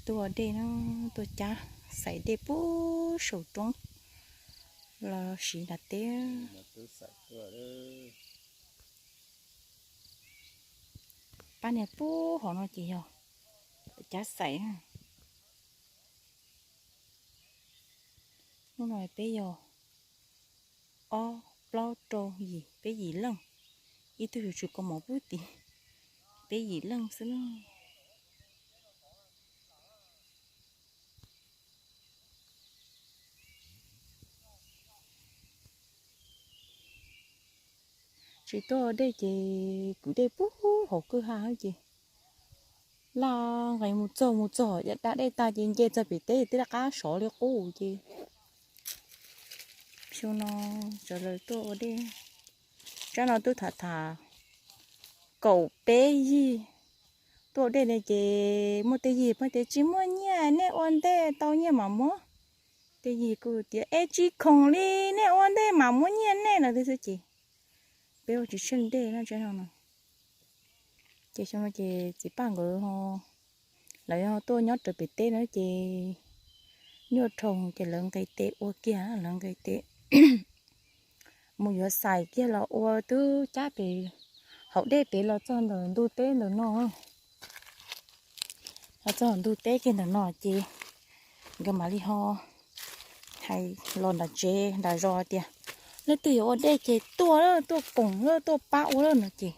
Tuaj ua dej no, tuaj cab xais dej puag saum roob los siv nram teb. Pab niag puag hauv no ces yog cab xais. Hnub no peb yog ob plaub rau yim, peb yim leej. Ib tug yuav tsum kaus mom pub tid, peb yim leej xwb na. Tsis tuaj ua dej ces kwv dej puag hauv kwj ha ces laj nqis mus txog mus txog, da dej tag ces nce txog pem teb twb rov qab sov li qub ces xyoo no sawv daws tuaj ua dej. Tsab no twb tham tham kaum peb yig tuaj ua dej ne ces muaj tej yig pab tias tsis muaj nyiaj, nej ua ntej tau nyiaj mam muab. Tej yig kuj tias es tsis khoom li, nej ua ntej mam muab nyiaj nej no xwb ces peb ua tsis tsheej dej na tsab no no. Ces xyoo no ces txiv Paj nkawd ho, lawv ho tuaj nyob raws pem teb no ces nyuaj dhau ces lawv nqis tes ua kiag, lawv nqis tes mus yuav xais kiag los ua twb cab pem hauv dej pem los txog ntawm ntug teb ntawm no. Los txog ntug teb kiag ntawm no ces nkawd mam li ho hais los nram tsev nram zos tias leej twg yuav ua dej ces tuaj lawm, tuaj koom lawm, tuaj pab ua lawm no ces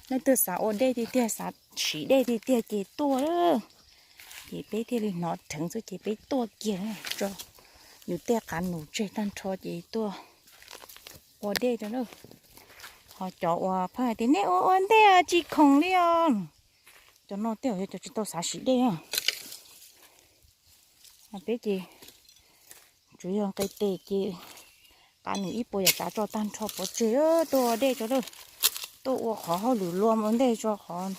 leej twg xav ua dej tiag tiag, xav siv dej tiag tiag ces tuaj lawm. Ces peb thiaj li hnov dheev xwb ces peb tuaj kiag tso yus tej qav nus tseg tag nrho ces tuaj ua dej rau lawm. Ho cov uas pheej hais tias nej ua ua ntej tsis khoom li os, cov no tej zaum yog cov tsis tau xav siv dej. Peb ces tsuas yog nqis tes ces qav nus ib puas yam tsav tso tag nrho pov tseg tuaj ua dej tso lawm. Tuaj ua qhov hauj lwm luam ua ntej tso, qhov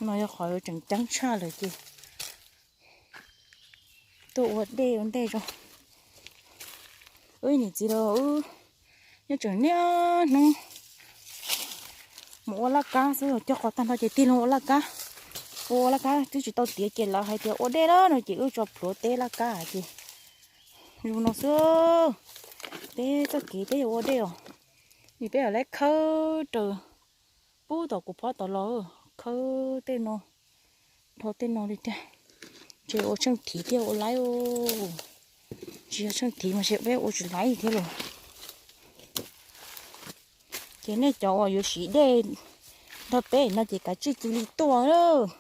no yog qhov tseem ceeb tshaj lawm ces tuaj ua dej ua ntej tso. Wb niam txiv los wb nyob tseem niaj hnub mus ua laj kab xwb, cog qos tag nrho ces tig loo ua laj kab. Ua ua laj kab twb tsis tau tiav ces lawv hais tias ua dej lawm no ces wb tso plhuav teb laj kab ces zoo no xwb. Peb txoj kev peb yuav ua dej os, es peb yuav lawv khawb raws pub tom kuv phob tom los, khawb tej no, dhau tej no li tiag. Ntshe ua tsheej thiv thiaj ua laib. Tsis yog tsheej thiv mas ntshe peb ua tsis laib thiab los. Ces nej cov uas yuav siv dej nrog peb no ces kav tsij cia li tuaj.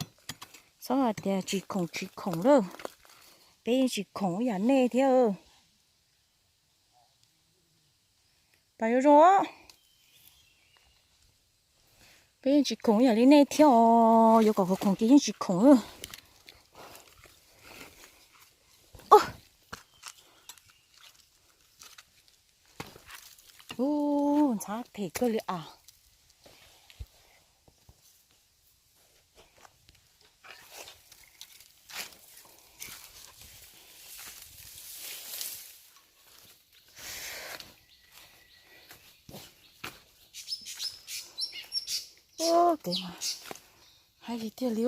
Txhob hais tias tsis khoom tsis khoom lawm, peb yeej tsis khoom ib yam nej thiab. Pas yuav zoo, peb yeej tsis khoom ib yam li nej thiab os, yuav kom khoom khoom ces yeej tsis khoom. Ub, ntxhab phem kawg li as. Ub, kev mas haib tiag tiag li.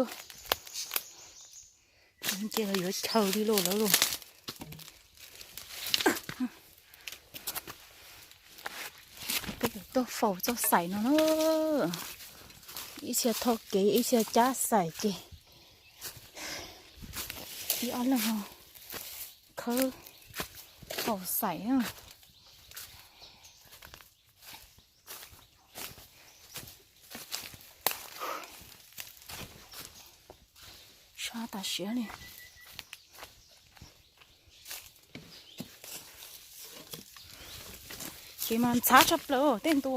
Ntshe los yuav chaw li lauj lawv lauj. Peb yuav tuaj faus txoj xaim no na. Ib txhia tho kev ib txhia cab xaim ces ib ob leeg ho khawb faus xaim na. Sab tas siab li. Kev mas ntxhab tshaj plaws tej ntu.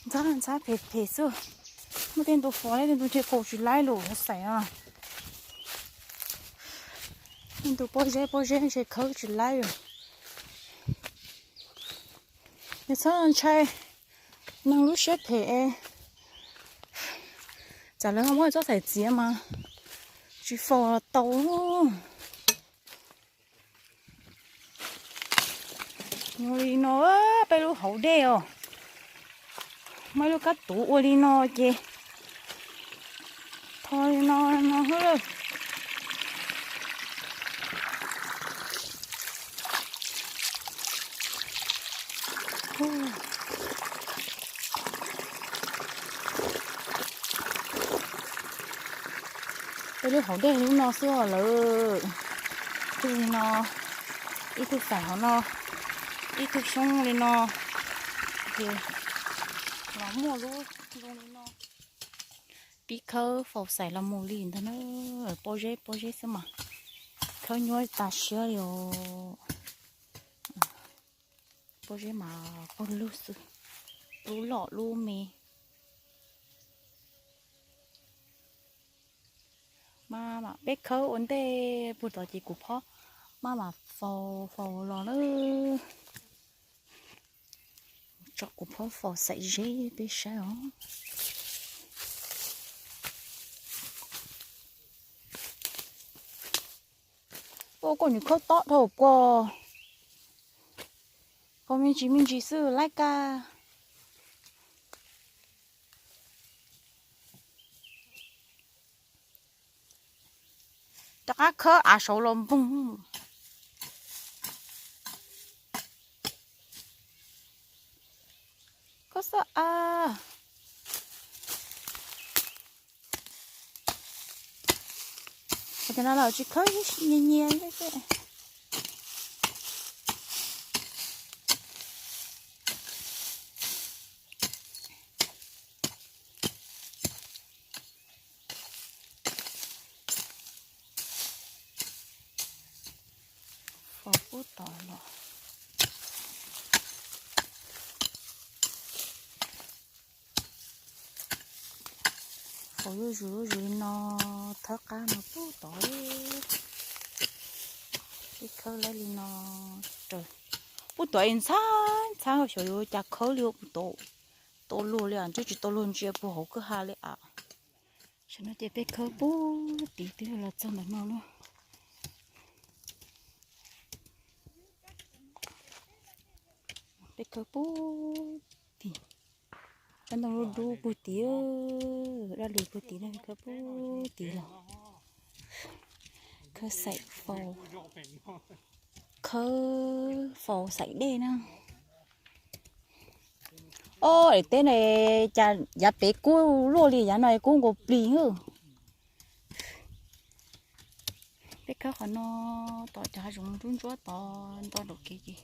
Ntxhab ntxhab phem phem xwb. Muaj tej ntu fos tej ntu ntshe faus tsis laib lawm xaim a. Tej ntu pob zeb pob zeb ntshe khawb tsis laib lawm. Yog txhob ntshai neeg lub siab phem es txawm lawv ho muab txoj xaim txiav mas tsis faus los tau. Ua li no, peb lub hauv dej os, muaj ib lub kab tuv ua li no ces tho li no no xwb. Peb lub hauv dej lub no xwb os lawm. Ib tug li no, ib tug xaim hauv no, ib tug xyoob li no, ces los muaj lub zoo li no. Pib khawb faus xaim los mus li ntag na, pob zeb pob zeb xwb mas khawb nyuaj tas siab li os. Pob zeb mas pog lug xwb, lub loj lub me. Mas peb khawb ua ntej puag tod ces kuv phob maj mam faus faus los na. Tso kuv phob faus xaim zeb peb saib os. Ua koj nws khawb tob dhau koj, koj me ntsis me ntsis xwb laib kag. Rov qab khawb av saud los npoog. Khawb xwb a. Cov no los tsis khawb, nyias nyias xwb. Faus pub tod los. Faus zuj zus zuj zus li no, thawb qab no pub tod. Peb khawb laib li no raws. Pub tod es ntxhab ntxhab xyov yuav cas khawb li ua pub tod. Tau luag li os, ntshe tsis tau luag ntsia puag hauv kwj ha li as. Tam no ces peb khawb pub tid twb los txog ntawm no lawm. Peb khawb pub tid, cov ntoo dub dub puag tid, dab lug puag tid no, khawb pub tid los. Khawb xaim faus, khawb faus xaim dej na. Ob, daim teb ne, cas yav pem kub luaj li, yav no kub nkaus plig hwb. Peb khawb qhov no, tom cov hav zoov ntsuab ntsuab tod nto nraum kev ces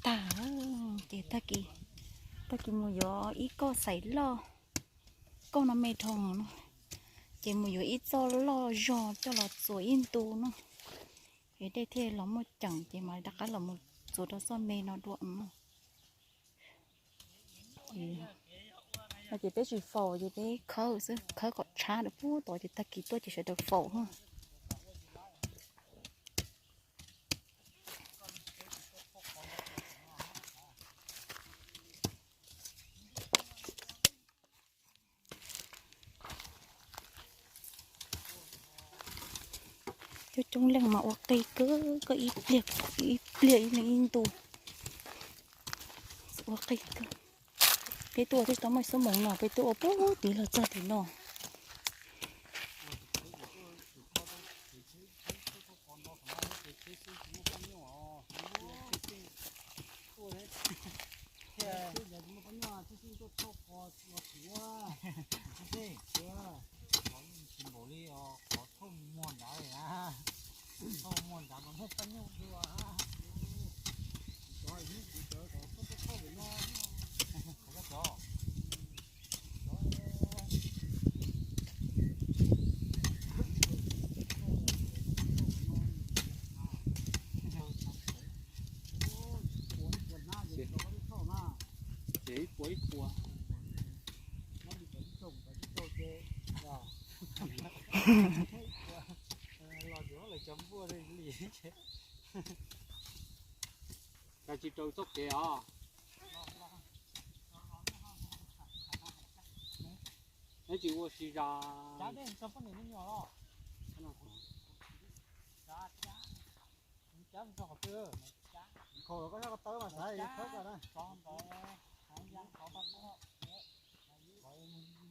tag, ces tag kis, tag kis mus yuav ib kauj xaim loj, kauj no me dhau no, ces mus yuav ib txoj loj zog coj los txuas ib ntu no, es dej thiaj los muaj ceem ces mam rov qab los mus txuas rau txoj me no dua. No ces peb tsis faus ces peb khawb xwb, khawb kom tshab rau pub tod ces tag kis tuaj ces sawv daws faus. Coob coob leej mas ua qig kawg, koj ib pliag, ib pliag ib leeg ib ntu. Ua qig kawg. Peb tuaj twb tsis tau muaj xuab moos no, peb tuaj ua pub tid los txog tim no. Ces ib puas ib puas. Los yuav lawv cov npuaj li. Cas tsis raws txoj kev os? Neb tsis ua si zog. Khaus los koj nyob ko taw mas xav khawb koj na.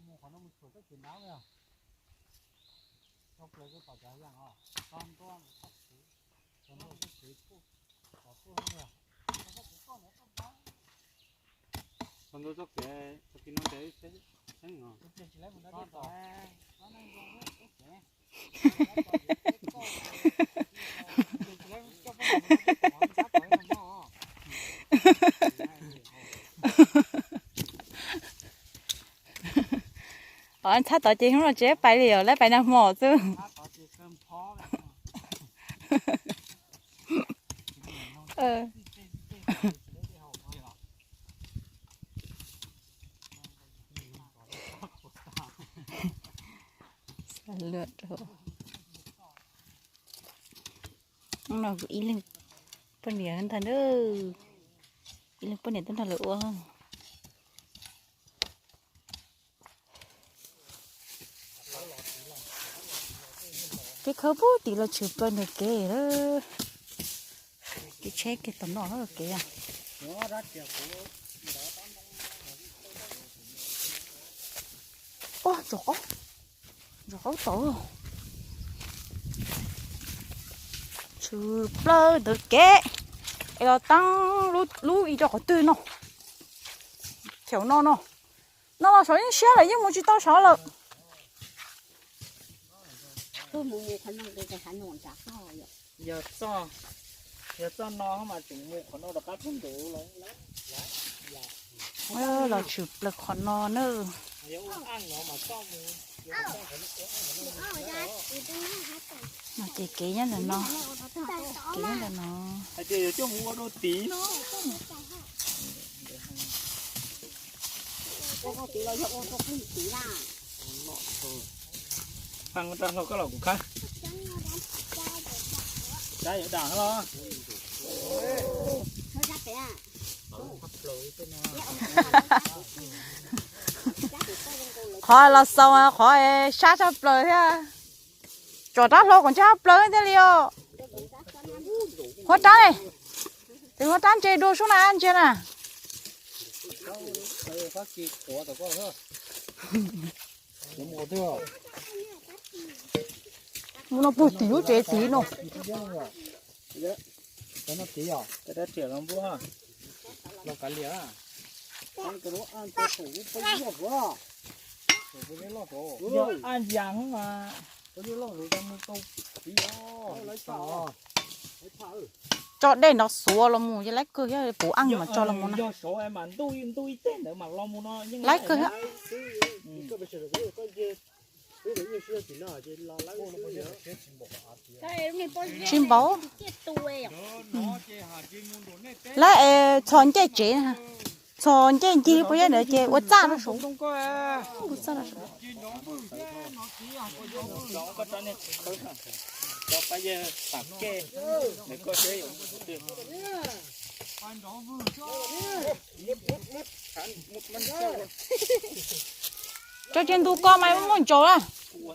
Mus qhov no mus tshuam koj ces nav li os. Tau Ov, ntxhab tod ces hnub no tsis pais li os, lawv pais nag hmo xwb. Hnub no kuv ib leeg poj niam ntag na, ib leeg poj niam tuaj nrog lawv ua. Kev khawb pub tim los tshwm plaws ntawm kev lawm. Kev tsheb kev tom no kev. Ua, ntsos qaub, ntsos qaub tod. Tshwm plaws ntawm kev es los taab lub ib rau qhov twg no. Thaum no no, no los saud yeej siab lawm, yeej mus tsis tau saud lawm. Yog txoj, yog txoj no mas tseem mus qhov no rov qab tub ntuv los. Los tshwm plaws qhov no na. Ces kev nyob ntawm no, kev nyob ntawm no. Hais tias yuav coj mus ua dua tid no. Pab rau hlau koj los kuv qab. Sab yuav dam los. Qhov los xaus qhov sab tshaj plaws thiab. Tsom rab hlau kom ntshab plaws thiaj li os. Huab rab, tes huab rab ntse dua sub na ntsia na. Mus no puag tim lub tsev tid no. Tso dej no xuav los mus, laib kawg thiab, puv aj mas tso los mus na. Laib kawg thiab. Tsis npaum. Lawv es txhos ncej tsev, txhos ncej ncig puas yog ntawd ces ua txaj rau saud. Tso cia ntu ko mas muaj ntsaum na.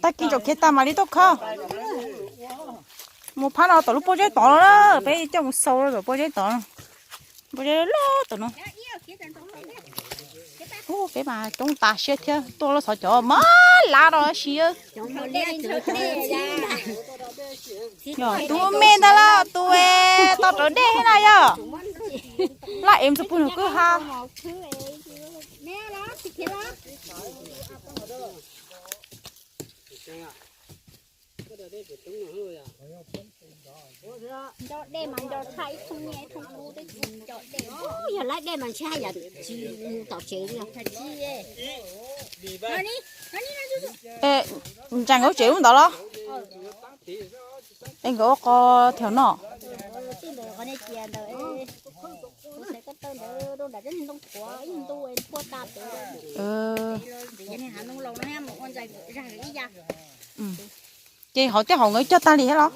Tag kis tsaus khiav tas mam li tuaj khawb. Mus phab no tom lub pob zeb tod na, peb coj mus xaus tom pob zeb tod. Pob zeb loj tom no. Peb mas coob tas siab thiab, tuaj los xov cov mab lav rau si. Yog tus me ntag los tus tau rawv dej thiab na yog. Laj em tus pug nws kwj ha. Nco dej mas nco tshaj ib thooj nyiaj ib thooj kub twb tsis nco dej. Yog laib dej mas ntshe yam tsis mus tom tsev li. Ntsaim nkawd tsev lub ntawd los? Es nkawd ua qos thiab no. Ces hauv tej hauv nkawd cog tag li thiab los?